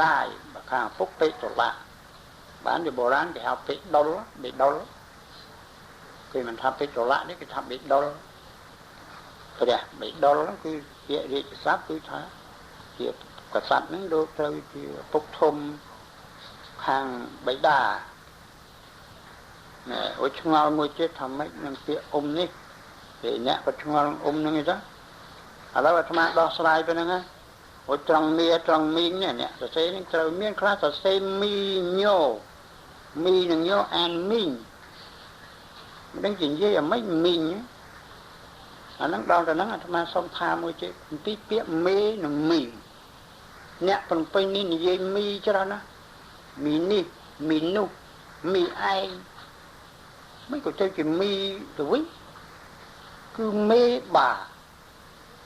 ដាយបើខាងឪពុកពេកតុលាបានជាបុរាណគេហៅពេកដុលបេដុលគេមិនថាពេកតុលានេះគេថាបេដុលព្រះបេដុលហ្នឹងគឺជារាជស័ព្ទគឺថាជាកសត្វហ្នឹងដូចត្រូវជាឪពុកធំខាងបិតាណែអូឆ្ងល់មួយទៀតថាម៉េចនឹងពាក្យអ៊ំនេះគេអ្នកក៏ឆ្ងល់អ៊ំហ្នឹងឯងទៅឥឡូវអាត្មាដោះស្រាយទៅហ្នឹងណាអូត្រង់មីត្រង់មីងនេះអ្នកសរសេរនេះត្រូវមានខ្លះសរសេរមីញោមីនឹងញោអានមីងមិនដឹងជានិយាយអ្ម៉េចមីងអាហ្នឹងដល់ទៅហ្នឹងអាត្មាសុំថាមួយទៀតអំពីពាក្យមេនិងមីអ្នកភ្នំពេញនេះនិយាយមីច្រើនណាស់មីនេះមីនោះមីឯងមិនក៏ទៅជាមីទៅវិញគឺមេបា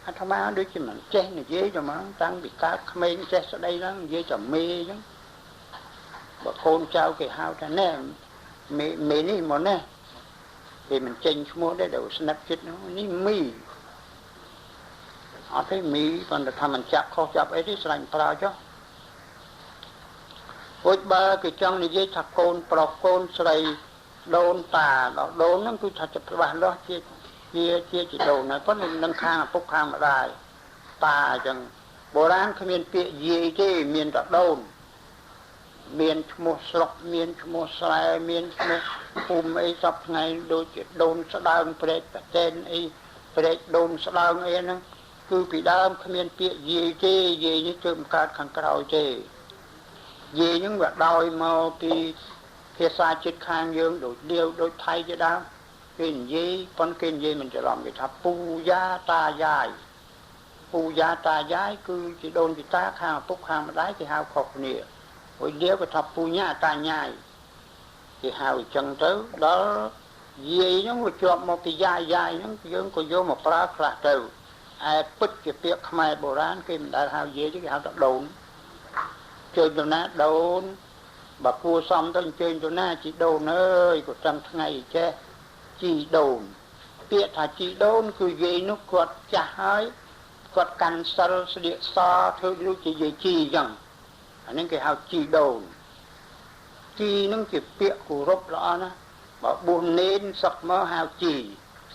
អាត្មាដូចជាមិនចេះនិយាយទៅហ្មងតាំងពីកើតក្មេងចេះស្ដីហ្នឹងនិយាយតែមេអញ្ចឹងបើកូនចៅគេហៅថាណែមេមេនេះមកណែគេមិនចេញឈ្មោះទេដល់ស្និទ្ធចិត្តនេះមីអត់ទេមីប៉ុន្តែថាមិនចាប់ខុសចាប់អីទេស្រឡាញ់ប្រើចុះរួចបើគេចង់និយាយថាកូនប្រុសកូនស្រីដូនតាដល់ដូនហ្នឹងគឺថាច្បាស់លាស់ជាជាជាជីដូនហើយប៉ុន្តែនឹងខាងឪពុកខាងម្ដាយតាអញ្ចឹងបុរាណគ្មានពាក្យយាយទេមានតែដូនមានឈ្មោះស្រុកមានឈ្មោះស្រែមានឈ្មោះភូមិអីសពថ្ងៃដូចជាដូនស្ដើងព្រែកប្រតេនអីព្រែកដូនស្ដើងអីហ្នឹងគឺពីដើមគ្មានពាក្យយាយទេយាយនេះទើបកើតខាងក្រោយទេយាយហ្នឹងវាដោយមកពីភាសាជាតិខាងយើងដូចលាវដូចថៃជាដើមគេនិយាយប៉ុន្តែគេនិយាយមិនច្រឡំគេថាពូយ៉ាតាយាយពូយ៉ាតាយាយគឺជាដូនជីតាខាងឪពុកខាងម្ដាយគេហៅខុសគ្នារួចលាវគេថាពូញាតាញ៉ាយគេហៅអញ្ចឹងទៅដល់យាយហ្នឹងវាជាប់មកពីយាយយាយហ្នឹងយើងក៏យកមកប្រើខ្លះទៅឯពិតជាពាក្យខ្មែរបុរាណគេមិនដែលហៅយាយទេគេហៅថាដូនជើញទៅណាដូនបើគួសមទៅអញ្ជើញទៅណាជីដូនអើយក៏ចាំថ្ងៃចេះជីដូនពាក្យថាជីដូនគឺយាយនោះគាត់ចាស់ហើយគាត់កាន់សិលស្លៀកសធ្វើដូចជាយាយជីអញ្ចឹងអានេះគេហៅជីដូនជីនឹងជាពាក្យគោរពល្អណាស់បើបួសនេនសឹកមកហៅជី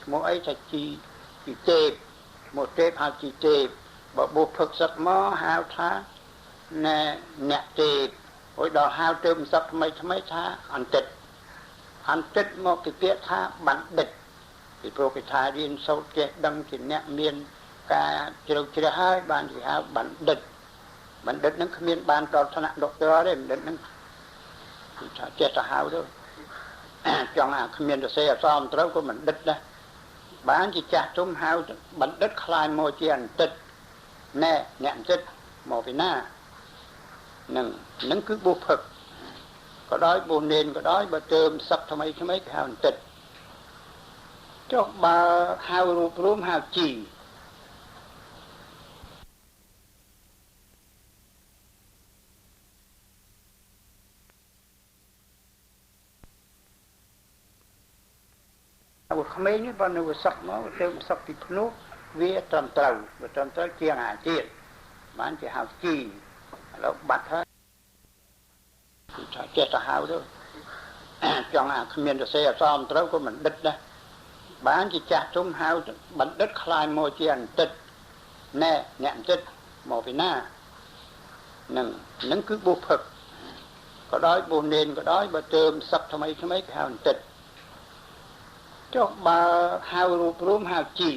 ឈ្មោះអីថាជីជីទេពឈ្មោះទេពហៅជីទេពបើបួសភឹកសឹកមកហៅថាណែអ្នកទេពរួចដល់ហៅទៅសឹកថ្មីថ្មីថាអន្តិតអន្តិតមកពីពាក្យថាបណ្ឌិតពីព្រោះគេថារៀនសូត្រចេះដឹងជាអ្នកមានការជ្រៅជ្រះហើយបានគេហៅបណ្ឌិតបណ្ឌិតហ្នឹងគ្មានបានដល់ថ្នាក់ដុកទ័រទេបណ្ឌិតហ្នឹងគឺថាចេះតែហៅទៅចង់អាគ្មានសរសេរអក្សរមិនត្រូវក៏បណ្ឌិតដែរបានជាចាស់ទុំហៅបណ្ឌិតខ្លាយមកជាអន្តិតណែអ្នកអន្តិតមកពីណានឹងនឹងគឺបួសភឹកក៏ដោយបួសនេនក៏ដោយបើទើមសឹកថ្មីថ្មីគេហៅអន្តិតចុះបើហៅរូបរួមហៅជីក្មេងនេះបើនៅសឹកមកទើមសឹកពីភ្នោះវាត្រឹមត្រូវវាត្រឹមត្រូវជាងអាទៀតបានជាហៅជីឥឡូវបាត់ហើយគឺថាចេះតែហៅទៅចង់អាគ្មានសរសេរអក្សរមិនត្រូវក៏បណ្ឌិតដែរបានជាចាស់ទុំហៅបណ្ឌិតខ្លាយមកជាអន្តិតណែអ្នកអន្តិតមកពីណានឹងនឹងគឺបួសភឹកក៏ដោយបួសនេនក៏ដោយបើទើមសឹកថ្មីថ្មីគេហៅអន្តិតចុះបើហៅរូបរួមហៅជី